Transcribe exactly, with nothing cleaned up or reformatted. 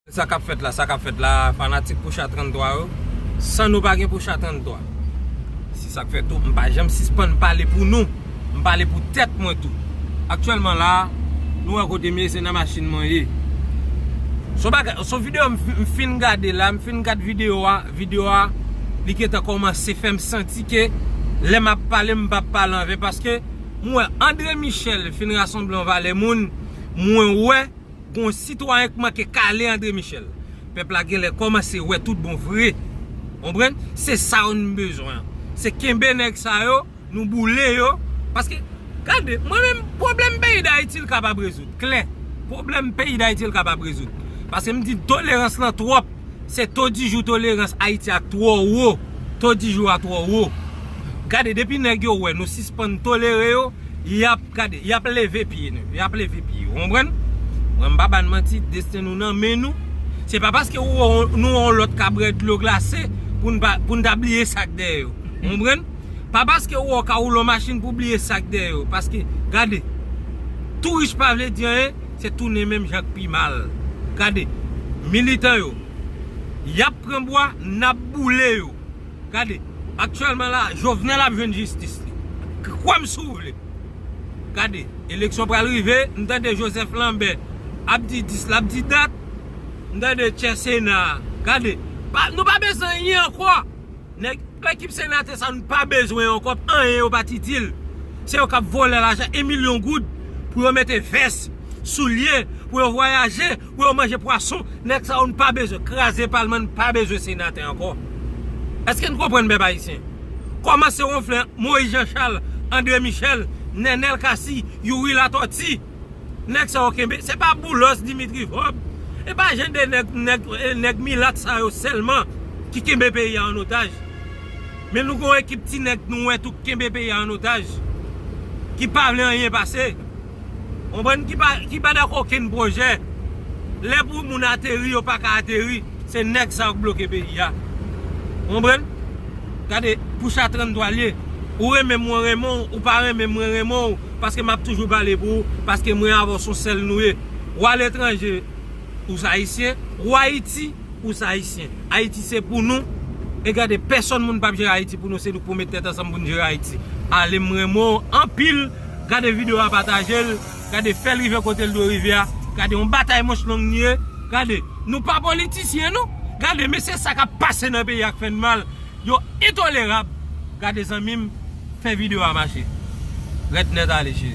Sa k ap fèt la, sa k ap fèt la, fanatik Poucha tranntwa yo. San nou pa gen Poucha tranntwa. Se sa k fè tou, m pa janm sispann pale pou nou. M pale pou tèt mwen tou. Aktyèlman la, nou wè kote m ye, se nan machin mwen ye. Son bagay, son videyo m fi- m fin gade la, m fin gad videyo a, videyo a, li gentan kòmanse fè m santi ke lè m ap pale, m p ap pale anven, paske m wè André Michel fin rasanble yon valè moun, mwen wè gon sitwayen k manke kale André Michel. Pèp la genlè kòmanse wè tout bon vre. Konprann? Se sa yo n bezwen. Se kenbe nèg sa yo, nou boule yo. Paske, gade, mwen menm, pwoblèm peyi Dayiti l kapab rezoud. Klè. Pwoblèm peyi Dayiti l kapab rezoud. Paske m di tolerans lan twòp. Se to di jou tolerans Ayiti a twò wo. To di jou a twò wo. Gade, depi nèg yo wè nou sispann tolere yo, y ap, gade, y ap leve pye nou. Y ap leve pye yo. Konprann? Mwen, m pa ba n manti, desten nou nan men nou. Se pa paske ou wè nou wè yon lòt ka bwè dlo glase pou n pa, pou n ta bliye sa k dèyè yo. Konprann? Pa paske ou wè w ka woule yon machin pou bliye sa k dèyè yo. Paske, gade, tou rich pa vle di anyen, se tounen menm jan k pi mal. Gade, militan yo, y ap pran bwa, n ap boule yo. Gade, aktyèlman la, Jovenel ap jwenn jistis li. K- Kwè m si w vle. Gade, eleksyon pral rive, m tande Joseph Lambert ap di dis, l ap di dat, m tande chè Sena. Gade, pa, nou pa bezwen anyen ankò. Nèg, ekip senatè sa, nou pa bezwen ankò, anyen yo pa t itil. Se yo k ap vòlè lajan, en milyon goud, pou yo mete vès, soulye, pou yo vwayaje, pou yo manje pwason. Nèg sa yo, n pa bezwen. Kraze palman, n pa bezwen senatè ankò. Èske n konprann, pèp ayisyen? Kòmanse wonfle Moïse Jean Charles, André Michel, Nenel Cassy, Youri Latortue. Nèg sa yo kenbe. Se pa Boulos, Dimitri Vorbe. E pa jan de nèg, nèg, nèg milat sa yo sèlman ki kenbe peyi a an otaj. Men nou gon ekip ti nèg nou wè tou k kenbe peyi a an otaj. Ki pa vle anyen pase. Konprann? Ki pa, ki pa dakò okenn pwojè. Lè pou moun ateri, yo pa ka ateri. Se nèg sa yo k bloke peyi a. Konprann? Gade, Poucha tranntwa l ye. Ou renmen m, mwen renmen w. Ou pa renmen m, mwen renmen w. Paske m ap toujou pale pou ou. Paske mwen avè w se yon sèl nou ye. Ou aletranje, ou se ayisyen. Ou Ayiti, ou se ayisyen. Ayiti se pou nou. E gade, pèsonn moun p ap jere Ayiti pou nou. Se nou k pou met tèt ansanm pou n jere Ayiti. Ale, m renmen w anpil. Gade videyo a, pataje l. Gade, fè l rive kote l dwe rive a. Gade, yon batay manch long n ye. Gade, nou pa politisyen, nou. Gade, men se sa k ap pase nan peyi a k fè n mal. Yo entolerab. Gade, zanmi m, fè videyo a mache. Rèd nèt ale, cheri.